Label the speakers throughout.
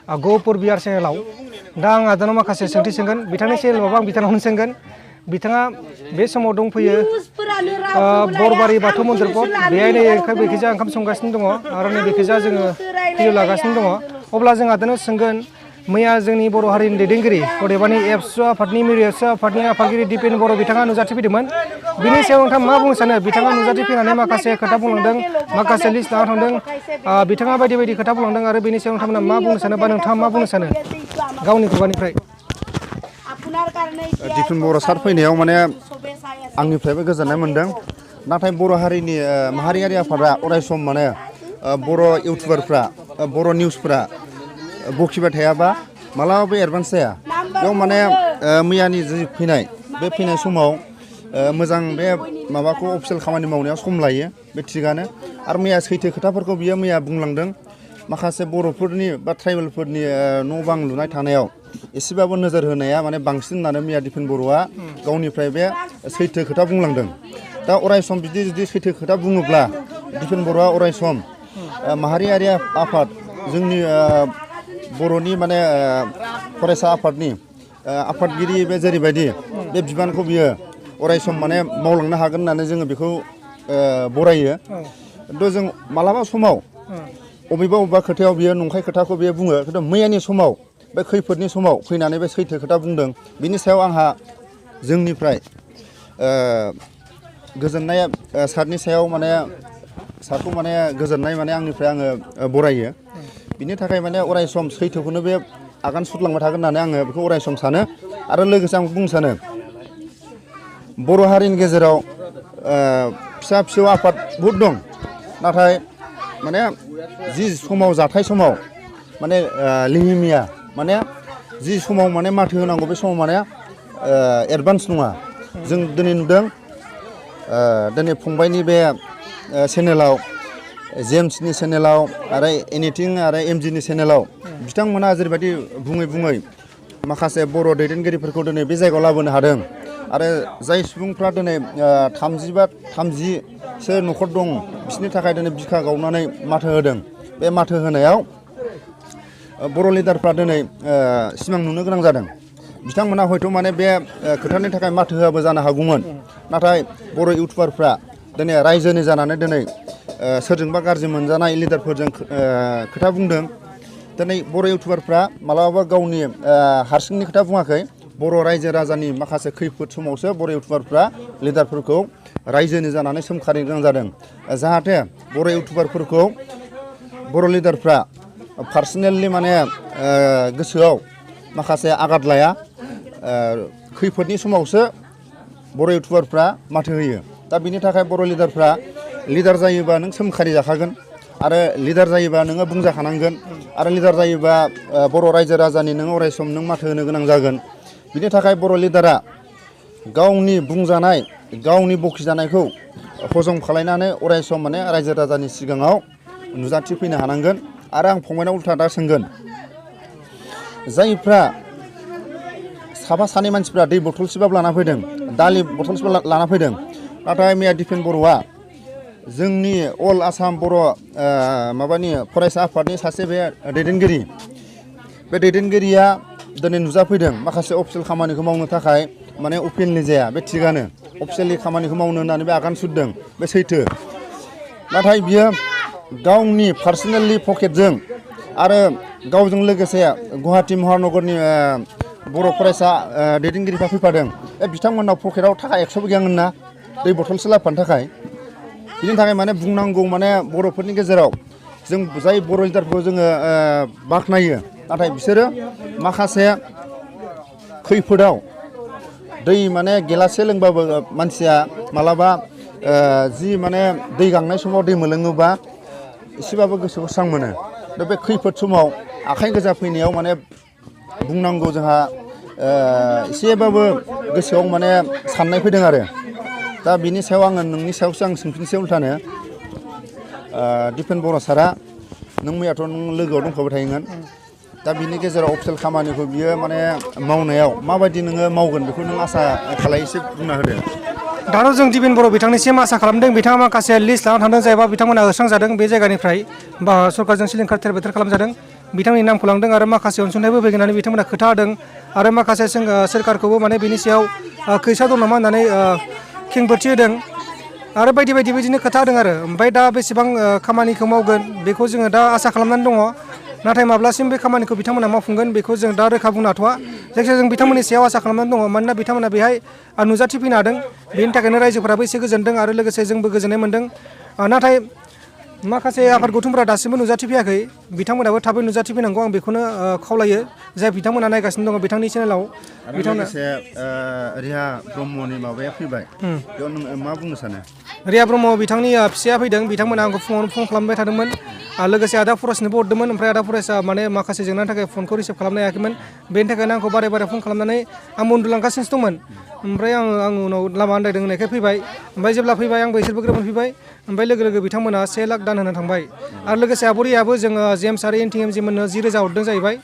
Speaker 1: गहपुर बिहार चेनेलाव दा आं आदानाव माखासे सोंथि सोंगोन बिथांनि चेनेलावबो आं बिथांनावनो सोंगोन बिथाङा बे समाव दंफैयो बरबारि बाथौ मन्दिर पद बेहायनो बेखिजा ओंखाम संगासिनो दङ आरो नैबेखिजा जोङो भिडिअ लागासिनो दङ अब्ला जों आदानाव सोंगोन मैया जोंनि बर' हारिनि दैदेनगिरि अदेबानि एबसु आफादनि मिरु एबसु आफादनि आफादगिरि दिपेन बर' बिथाङा नुजाथिफैदोंमोन बिनि सायाव नोंथाङा मा बुंनो सानो बिथाङा नुजाथिफैनानै माखासे खोथा बुंलांदों माखासे लिस्ट लाना थांदों बिथाङा बायदि बायदि खोथा बुंलांदों आरो बेनि सायाव नोंथांमोना मा बुंनो सानो बा नोंथाङा मा बुंनो सानो गावनि खुगानिफ्राय
Speaker 2: दिपेन बर' सार फैनायाव माने आंनिफ्रायबो गोजोननाय मोनदों नाथाय बर' हारिनि माहारियारि आफादा अरायसम माने बर' इउटुबारफ्रा बर' निउसफ्रा बखिबाय थायाबा मालाबाबो एडभान्स जाया बेयाव माने मैयानि जि फैनाय बे फैनाय समाव मोजां बे माबाखौ अफिसियेल खामानि मावनायाव सम लायो बे थिगानो आरो मैया सैथो खोथाफोरखौ बियो मैया बुंलांदों माखासे बर'फोरनि बा ट्राइबेलफोरनि न' बां लुनाय थानायाव एसेबाबो नोजोर होनाया माने बांसिन होननानै मैया दिपेन बर'आ गावनिफ्राय बे सैथो खोथा बुंलांदों दा अरायसम बिदि जुदि सैथो खोथा बुङोब्ला दिपेन बर'आ अरायसम माहारियारि आफाद जोंनि बर'नि माने फरायसा आफादनि आफादगिरि बे जेरैबायदि बे बिबानखौ बियो अरायसम माने मावलांनो हागोन होननानै जोङो बेखौ बरायो खिन्थु जों मालाबा समाव बबेबा खोथायाव बियो नंखाय खोथाखौ बियो बुङो खिन्थु मैयानि समाव बे खैफोदनि समाव फैनानै बे सैथो खोथा बुंदों बिनि सायाव आंहा जोंनिफ्राय गोजोननाया सारनि सायाव माने सारखौ माने गोजोननाय माने आंनिफ्राय आङो बरायो बिनि थाखाय माने अरायसम सैथोखौनो बे आगान सुरलांबाय थागोन होननानै आङो बेखौ अरायसम सानो आरो लोगोसे आं बुंनो सानो बर' हारिनि गेजेराव फिसा फिसौ आफाद बहुद दं नाथाय माने जि समाव जाथाय समाव माने लिहिमिया माने जि समाव माने माथो होनांगौ बे समाव माने एडभान्स नङा जों दिनै नुदों दिनै फंबायनि बे चेनेलाव जेम्सनि चेनेलाव आरो एनिथिं आरो एमजिनि चेनेलाव बिथांमोना जेरैबायदि बुङै माखासे बर' दैदेनगिरिफोरखौ दिनै बे जायगायाव लाबोनो हादों आरो जाय सुबुंफ्रा दिनै 30सो न'खर दं बिसोरनि थाखाय दिनै बिखा गावनानै माथो होदों बे माथो होनायाव बर' लिडारफ्रा दिनै सिमां नुनो गोनां जादों बिथांमोना हयथ' माने बे खोथानि थाखाय माथो होआबो जानो हागौमोन नाथाय बर' इउटुबारफ्रा दिनै रायजोनि जानानै दिनै सोरजोंबा गाज्रि मोनजानाय लिडारफोरजों खोथा बुंदों दिनै बर' इउटुबारफ्रा मालाबाबो गावनि हारसिंनि खोथा बुङाखै बर' रायजो राजानि माखासे खैफोद समावसो बर' इउटुबारफ्रा लिडारफोरखौ रायजोनि जानानै सोमखारिनो गोनां जादों जाहाथे बर' इउटुबारफोरखौ बर' लिडारफ्रा पार्सनेलि माने गोसोआव माखासे आघात लाया खैफोदनि समावसो बर' इउटुबारफ्रा माथो होयो दा बिनि थाखाय बर' लिडारफ्रा लिडार जायोबा नों सोमखारि जाखागोन आरो लिडार जायोबा नोङो बुंजाखानांगोन आरो लिडार जायोबा बर' रायजो राजानि नों अरायसम नों माथो होनो गोनां जागोन बिनि थाखाय बर' लिडारा गावनि बुंजानाय गावनि बखिजानायखौ हजम खालायनानै अरायसम माने रायजो राजानि सिगाङाव नुजाथिफैनो हानांगोन आरो आं फंबायनाव उल्था दा सोंगोन जायफ्रा साफा सानै मानसिफ्रा दै बथलसेबाबो लाना फैदों दालि बथलसेबाबो लाना फैदों नाथाय मैया दिपेन बर'आ जोंनि अल आसाम बर' माबानि फरायसा आफादनि सासे बे दैदेनगिरिया दिनै नुजाफैदों माखासे अफिसियेल खामानिखौ मावनो थाखाय माने अपेनलि जाया बे थिगानो अफिसियेलि खामानिखौ मावनो होननानै बे आगान सुरदों बे सैथो नाथाय बियो गावनि पार्सनेलि पकेटजों आरो गावजों लोगोसे गुवाहाटि महानगरनि बर' फरायसा दैदेनगिरिफ्रा फैफादों बिथांमोननाव पकेटाव थाखा 100बो गैयामोन ना दै बथलसे लाबोफानो थाखाय बिनि थाखाय माने बुंनांगौ माने बर'फोरनि गेजेराव जों जाय बर' लिडारफोरखौ जोङो बाख्नायो नाथाय बिसोरो माखासे खैफोदाव दै माने गिलाससे लोंबाबो मानसिया मालाबा जि माने दै गांनाय समाव दै मोनलोङोबा एसेबाबो गोसोखौ स्रां मोनो दा बे खैफोद समाव आखाइ गोजा फैनायाव माने बुंनांगौ जोंहा एसेबाबो गोसोआव माने साननाय फैदों आरो दा बिनि सायाव आङो नोंनि सायावसो आं सोंफिनसै उल्थानो दिपेन बर' सारा नों मैयाथ' नों लोगोआव दंखाबाय थायोमोन दा बिनि गेजेराव अफिसियेल खामानिखौ बियो माने मावनायाव माबायदि नोङो मावगोन बेखौ नों आसा खालाय एसे बुंना होदो
Speaker 1: दाथ' जों दिपेन बर' बिथांनिसिम आसा खालामदों बिथाङा माखासे लिस्ट लाना थांदों जायबा बिथांमोना होस्रांजादों बे जायगानिफ्राय बा सरकारजों सिलिंखार थेर बेथेर खालामजादों बिथांमोननि नामखौ लांदों आरो माखासे अनसुंथाइबो फैगोन होननानै बिथांमोना खोथा होदों आरो माखासे सोरखारखौबो माने बिनि सायाव खैसा दं नामा होननानै खेंफोरथि होदों आरो बायदि बायदि बिदिनो खोथा होदों आरो ओमफ्राय दा बेसेबां खामानिखौ मावगोन बेखौ जोङो दा आसा खालामनानै दङ नाथाय माब्लासिम बे खामानिखौ बिथांमोना मावफुंगोन बेखौ जों दा रोखा बुंनो हाथ'वा जायखिजाया जों बिथांमोननि सायाव आसा खालामनानै दङ मानोना बिथांमोना बेहाय नुजाथिफैनो हादों बेनि थाखायनो रायजोफोराबो एसे गोजोनदों आरो लोगोसे जोंबो गोजोननाय मोनदों नाथाय माखासे आफाद गौथुमफोरा दासिमबो नुजाथिफैयाखै बिथांमोनाबो थाबै नुजाथिफैनांगौ आं बेखौनो खावलायो जाय बिथांमोना नायगासिनो दङ बिथांनि चेनेलाव बिथांमोना
Speaker 2: रिहा ब्रह्मनि माबाया फैबाय बेयाव नों मा बुंनो सानो
Speaker 1: रिया ब्रह्म बिथांनि फिसाया फैदों बिथांमोना आंखौ फुङावनो फन खालामबाय थादोंमोन लोगोसे आदा फरेस्टनोबो हरदोंमोन ओमफ्राय आदा फरेस्टआ माने माखासे जेंनानि थाखाय फनखौ रिसिभ खालामनो हायाखैमोन बेनि थाखायनो आंखौ बारे बारे फन खालामनानै आंबो उन्दुलांगासिनोसो दंमोन ओमफ्राय आं उनाव लामा आन्दायदों होननायखाय फैबाय ओमफ्राय जेब्ला फैबाय आंबो इसोरबो ग्रोब मोनफैबाय ओमफ्य लोगो लोगो बिथांमोना 1 लाख दान होनो थांबाय आरो लोगोसे आब'रियाबो जोङो जेम्स आरो एनटिएमजि मोननो 10,000 हरदों जाहैबाय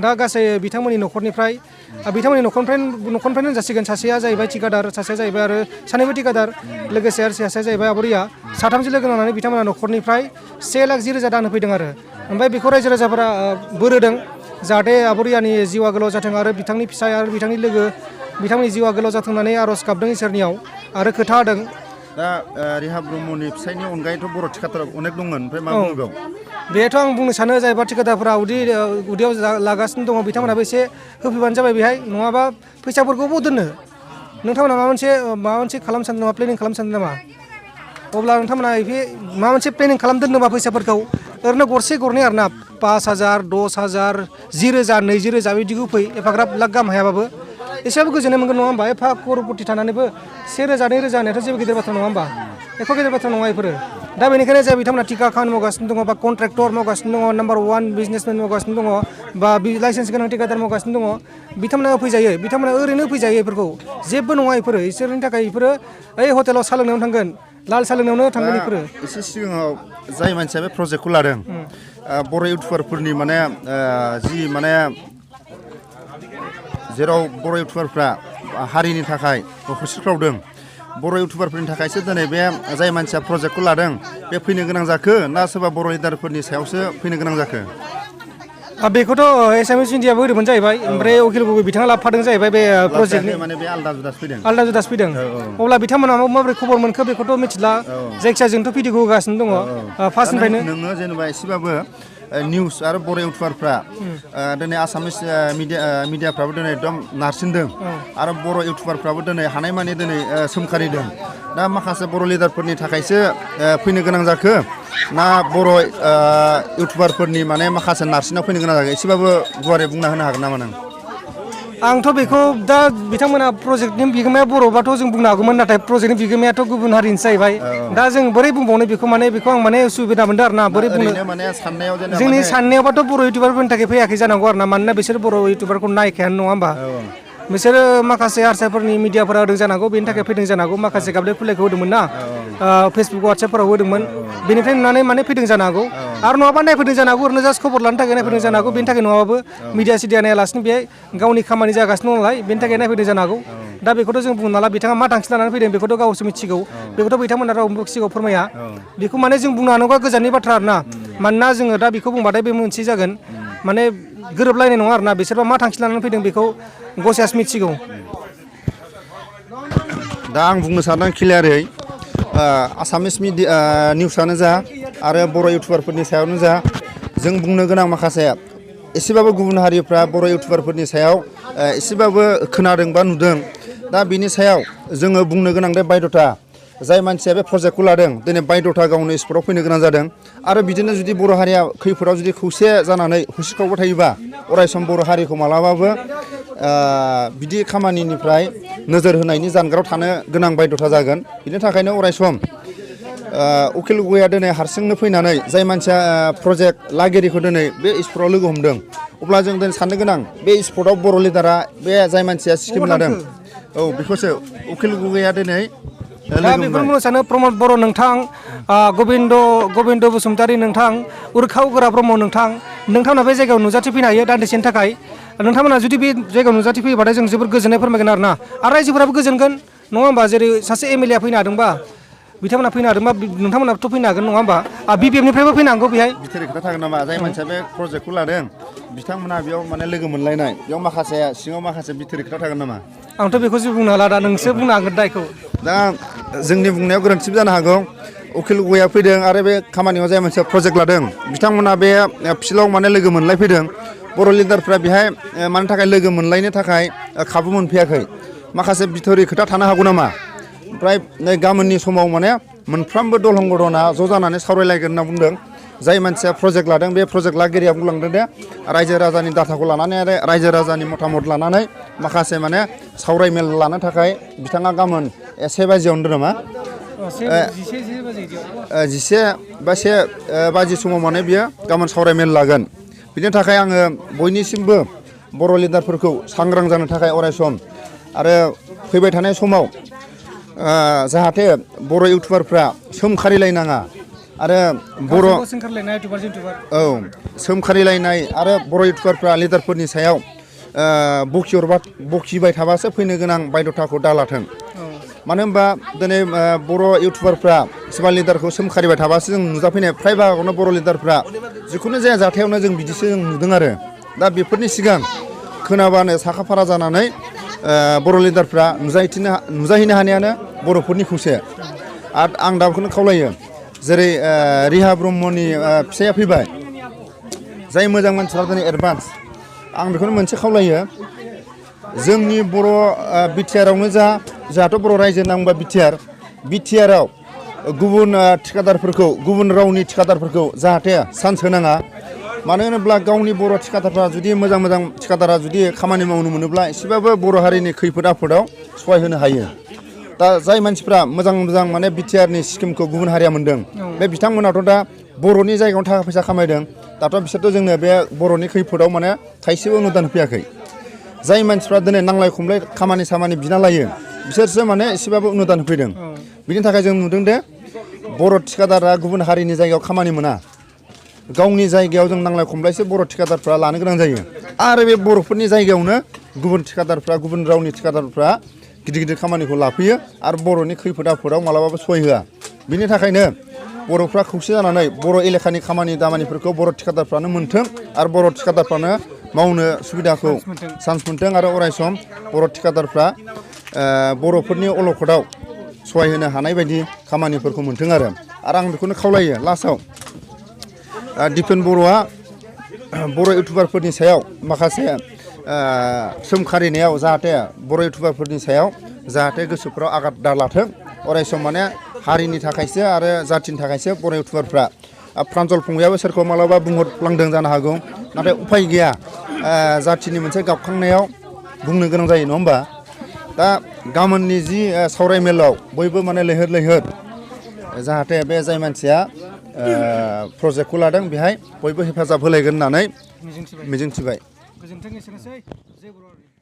Speaker 1: दा गासै बिथांमोननि न'खरनिफ्राय न'खरनिफ्रायनो जासिगोन सासेया जाहैबाय थिकादार सासेया जाहैबाय आरो सानैबो थिकादार लोगोसे आरो सासेया जाहैबाय आब'रिया साथामजों लोगो नांनानै बिथांमोना न'खरनिफ्राय 1,10,000 दान होफैदों आरो ओमफ्राय बेखौ रायजो राजाफोरा बोर होदों जाहाथे आब'रियानि जिउआ गोलाव जाथों आरो बिथांनि फिसाय आरो बिथांनि लोगो बिथांनि जिउआ गोलाव जाथों होननानै आर'ज गाबदों इसोरनियाव आरो खोथा होदों
Speaker 2: दा रिहा ब्रह्मनि फिसायनि अनगायैथ' बर' थिकादार अनेक दंमोन ओमफ्राय मा बुंगौ
Speaker 1: बेथ' आं बुंनो सानो जायबा थिकादारफोरा उदैयाव लागासिनो दङ बिथांमोनाबो एसे होफैबानो जाबाय बेहाय नङाबा फैसाफोरखौ बबाव दोननो नोंथांमोना माबा मोनसे खालामनो सानदों नामा प्लेनिं खालामनो सानदों नामा अब्ला नोंथांमोना बे माबा मोनसे प्लेनिं खालामदोंनोबा फैसाफोरखौ ओरैनो गरसे गरनै आरो ना 5,000 10,000 10,000 20,000 बिदिखौ फै एफाग्राब लाख गाहाम हायाबाबो एसेबाबो गोजोननाय मोनगोन नङा होमबा एफा कर'रपति थानानैबो 1,000 2,000 होनायाथ' जेबो गिदिर बाथ्रा नङा होमबा एफा गिदिर बाथ्रा नङा बेफोरो दा बेनिखायनो जाय बिथांमोना टिका खामानि मावगासिनो दङ बा कन्ट्रेक्टर मावगासिनो दङ नाम्बार 1 बिजनेसमेन मावगासिनो दङ बा लाइसेन्स गोनां टिकादार मावगासिनो दङ बिथांमोना फैजायो बिथांमोना ओरैनो फैजायो बेफोरखौ जेबो नङा बेफोरो इसोरनि थाखाय बेफोरो ओइ हटेलाव साहा लोंनायावनो थांगोन लाल साहा लोंनायावनो थांगोन बेफोरो
Speaker 2: एसे सिगाङाव जाय मानसिया बे प्रजेक्टखौ लादों बर' इउटुबारफोरनि माने जि माने जेराव बर' इउटुबारफ्रा हारिनि थाखाय होसिख्रावदों बर' इउटुबारफोरनि थाखायसो दिनै बे जाय मानसिया प्रजेक्टखौ लादों बे फैनो गोनां जाखो ना सोरबा बर' लिडारफोरनि सायावसो फैनो गोनां जाखो
Speaker 1: बेखौथ' एसामिस मिडियाबो होदोंमोन जाहैबाय ओमफ्राय उकिल गगৈ बिथाङा लाबोफादों जाहैबाय बे प्रजेक्टनि
Speaker 2: माने बे आलदा जुदासो फैदों
Speaker 1: अब्ला बिथांमोना माबोरै खबर मोनखो बेखौथ' मिथिला जायखिजाया जोंथ' भिडिअखौ होगासिनो दङ फार्स्टनिफ्रायनो
Speaker 2: नोङो जेनेबा एसेबाबो निउस आरो बर' इउटुबारफ्रा दिनै आसामिस मिडियाफ्राबो दिनै एकदम नारसिनदों आरो बर' इउटुबारफ्राबो दिनै हानायमानि दिनै सोमखारिदों दा माखासे बर' लिडारफोरनि थाखायसो फैनो गोनां जाखो ना बर' इउटुबारफोरनि माने माखासे नारसिनाव फैनो गोनां जाखो एसेबाबो गुवारै बुंना होनो हागोन नामा नों
Speaker 1: आंथ' बेखौ दा बिथांमोना प्रजेक्टनि बिगोमाया बर'बाथ' जों बुंनो हागौमोन नाथाय प्रजेक्टनि बिगोमायाथ' गुबुन हारिनिसो जाहैबाय दा जों बोरै बुंबावनो बेखौ आं माने उसुबिदा मोनदों आरो ना बोरै बुंनो जोंनि साननायावबाथ' बर' इउटुबारफोरनि थाखाय फैयाखै जानांगौ आरो ना मानोना बिसोर बर' इउटुबारखौ नायखायानो नङा होमबा बिसोरो माखासे हारसाफोरनि मिडियाफोरा होदों जानांगौ बेनि थाखाय फैदों जानांगौ माखासे गाबलाय फुलायखौ होदोंमोन ना फेसबुक वाट्सएपफोराव होदोंमोन बेनिफ्राय नुनानै माने फैदों जानो हागौ आरो नङाबा नायफैदों जानो हागौ ओरैनो जास्ट खबर लानो थाखाय नायफैदों जानो हागौ बेनि थाखाय नङाबाबो मिडिया सिडिया नायालासिनो बेहाय गावनि खामानि जागासिनो दं नालाय बेनि थाखाय नायफैदों जानो हागौ दा बेखौथ' जों बुंनो हाला बिथाङा मा थांखि लानानै फैदों बेखौथ' गावसो मिथिगौ बेखौथ' बिथांमोना रावबो सिगाङाव फोरमाया बेखौ माने जों बुंनो हानांगौआ गोजाननि बाथ्रा आरो ना मानोना जोङो दा बेखौ बुंबाथाय बे मोनसे जागोन माने गोरोबलायनाय नङा आरो ना बिसोरबा मा थांखि लानानै फैदों बेखौ गसाइयासो मिथिगौ
Speaker 2: दा आं बुंनो सानदों क्लियारै आसामिस निउसानो जा आरो बर' इउटुबारफोरनि सायावनो जा जों बुंनो गोनां माखासे एसेबाबो गुबुन हारिफ्रा बर' इउटुबारफोरनि सायाव एसेबाबो खोनादों बा नुदों दा बिनि सायाव जोङो बुंनो गोनां दे बायध'था जाय मानसिया बे प्रजेक्टखौ लादों दिनै बायध'था गावनो स्पटआव फैनो गोनां जादों आरो बिदिनो जुदि बर' हारिया खैफोदाव जुदि खौसे जानानै होसिख्रावबाय थायोबा अरायसम बर' हारिखौ मालाबाबो बिदि खामानिनिफ्राय नोजोर होनायनि जानगाराव थानो गोनां बायध'था जागोन बिनि थाखायनो अरायसम उकिल गगैआ दिनै हारसिंनो फैनानै जाय मानसिया प्रजेक्ट लागिरिखौ दिनै बे स्पटआव लोगो हमदों अब्ला जों दिनै साननो गोनां बे स्पटआव बर' लिडारा बे जाय मानसिया स्किम लादों बेखौसो उकिल गगैआ दिनै
Speaker 1: दा बेखौनो बुंनो सानो प्रमद बर' नोंथां गबिन्द बसुमतारी नोंथां उरखाव गोरा ब्रह्म नोंथांमोना बे जायगायाव नुजाथिफैनो हायो दान्दिसेनि थाखाय नोंथांमोना जुदि बे जायगायाव नुजाथिफैयोबाथाय जों जोबोर गोजोननाय फोरमायगोन आरो ना आरो रायजोफोराबो गोजोनगोन नङा होमबा जेरै सासे एमएलए फैनो हादोंबा बिथांमोना फैनो हादोंबा नोंथांमोनाबोथ' फैनो हागोन नङा होमबा BPF निफ्रायबो फैनांगौ बेहाय
Speaker 2: बिथोरि खोथा थागोन नामा जाय मानसिया बे प्रजेक्टखौ लादों बिथांमोना बेयाव माने लोगो मोनलायनाय बेयाव माखासे सिङाव माखासे बिथोरि खोथा थागोन नामा
Speaker 1: आंथ' बेखौ जेबो बुंनो हाला दा नोंसो बुंनो हागोन दा बेखौ
Speaker 2: दा जोंनि बुंनायाव गोरोन्थिबो जानो हागौ उकिल गया फैदों आरो बे खामानियाव जाय मोनसे प्रजेक्ट लादों बिथांमोना बे फिल्डआव माने लोगो मोनलायफैदों बर' लिडारफ्रा बेहाय मानि थाखाय लोगो मोनलायनो थाखाय खाबु मोनफैयाखै माखासे बिथोरि खोथा थानो हागौ नामा ओमफ्राय नै गाबोननि समाव माने मोनफ्रोमबो दल संगठना ज' जानानै सावरायलायगोन होनना बुंदों जाय मानसिया प्रजेक्ट लादों बे प्रजेक्ट लागिरिया बुंलांदों दे रायजो राजानि डाटाखौ लानानै आरो रायजो राजानि मतामत लानानै माखासे माने सावरायमेल लानो थाखाय बिथाङा गाबोन 1 बाजियाव होनदों नामा 1 बाजि समाव माने बियो गाबोन सावरायमेल लागोन बिनि थाखाय आङो बयनिसिमबो बर' लिडारफोरखौ सांग्रां जानो थाखाय अरायसम आरो फैबाय थानाय समाव जाहाथे बर' इउटुबारफ्रा सोमखारिलायनाङा आरो बर' औ सोमखारिलायनाय आरो बर' इउटुबारफ्रा लिडारफोरनि सायाव बखिबाय थाबासो फैनो गोनां बायध'थाखौ दालाथों मानो होनबा दिनै बर' इउटुबारफ्रा सोरबा लिडारखौ सोमखारिबाय थाबासो जों नुजाफैनाय फ्राय बाहागोआवनो बर' लिडारफ्रा जिखुनु जाया जाथायावनो जों बिदिसो जों नुदों आरो दा बेफोरनि सिगां खोनाबानो साखाफारा जानानै बर' लिडारफ्रा नुजाहैनो हानायानो बर'फोरनि खौसे आरो आं दा बेखौनो खावलायो जेरै रिहा ब्रह्मनि फिसाया फैबाय जाय मोजां मानसिफ्रा दिनै एडभान्स आं बेखौनो मोनसे खावलायो जोंनि बर' बिटिआरावनो जोंहाथ' बर' रायजो नांबा बिटिआराव गुबुन थिखादारफोरखौ गुबुन रावनि थिखादारफोरखौ जाहाथे चान्स होनाङा मानो होनोब्ला गावनि बर' थिखादारफ्रा जुदि मोजां थिखादारा जुदि खामानि मावनो मोनोब्ला एसेबाबो बर' हारिनि खैफोद आफोदाव सहाय होनो हायो दा जाय मानसिफ्रा मोजां माने बिटिआरनि स्किमखौ गुबुन हारिया मोन्दों बे बिथांमोनाथ' दा बर'नि जायगायावनो थाखा फैसा खामायदों दाथ' बिसोरथ' जोंनो बे बर'नि खैफोदाव माने थाइसेबो अनुदान होफैयाखै जाय मानसिफ्रा दिनै नांलाय खमलाय खामानि सामानि बिना लायो बिसोरसो माने एसेबाबो अनुदान होफैदों बिनि थाखाय जों नुदों दे बर' थिखादारा गुबुन हारिनि जायगायाव खामानि मोना गावनि जायगायाव जों नांलाय खमलायसो बर' थिखादारफ्रा लानो गोनां जायो आरो बे बर'फोरनि जायगायावनो गुबुन थिखादारफ्रा गुबुन रावनि थिखादारफ्रा गिदिर खामानिखौ लाफैयो आरो बर'नि खैफोद आफोदाव मालाबाबो सहाय होआ बिनि थाखायनो बर'फ्रा खौसे जानानै बर' एलेखानि खामानि दामानिफोरखौ बर' थिखादारफ्रानो मोनथों आरो बर' थिखादारफ्रानो मावनो सुबिदाखौ चान्स मोनथों आरो अरायसम बर' थिखादारफ्रा बर'फोरनि अलखदाव सहाय होनो हानाय बायदि खामानिफोरखौ मोनथों आरो आं बेखौनो खावलायो लास्टआव दिपेन बर'आ बर' इउटुबारफोरनि सायाव माखासे सोमखारिनायाव जाहाथे बर' इउटुबारफोरनि सायाव जाहाथे गोसोफ्राव आघात दालाथों अरायसम माने हारिनि थाखायसो आरो जाथिनि थाखायसो बर' इउटुबारफ्रा प्रान्जल फंबायाबो सोरखौ मालाबा बुंहरफ्लांदों जानो हागौ नाथाय उफाय गैया जाथिनि मोनसे गाबखांनायाव बुंनो गोनां जायो नङा होमबा दा गाबोननि जि सावरायमेलाव बयबो माने लैहोर जाहाथे बे जाय मानसिया प्रजेक्टखौ लादों बेहाय बयबो हेफाजाब होलायगोन होननानै मिजिंथिबाय। गोजोन्थों एसेनोसै जय बर' हारि।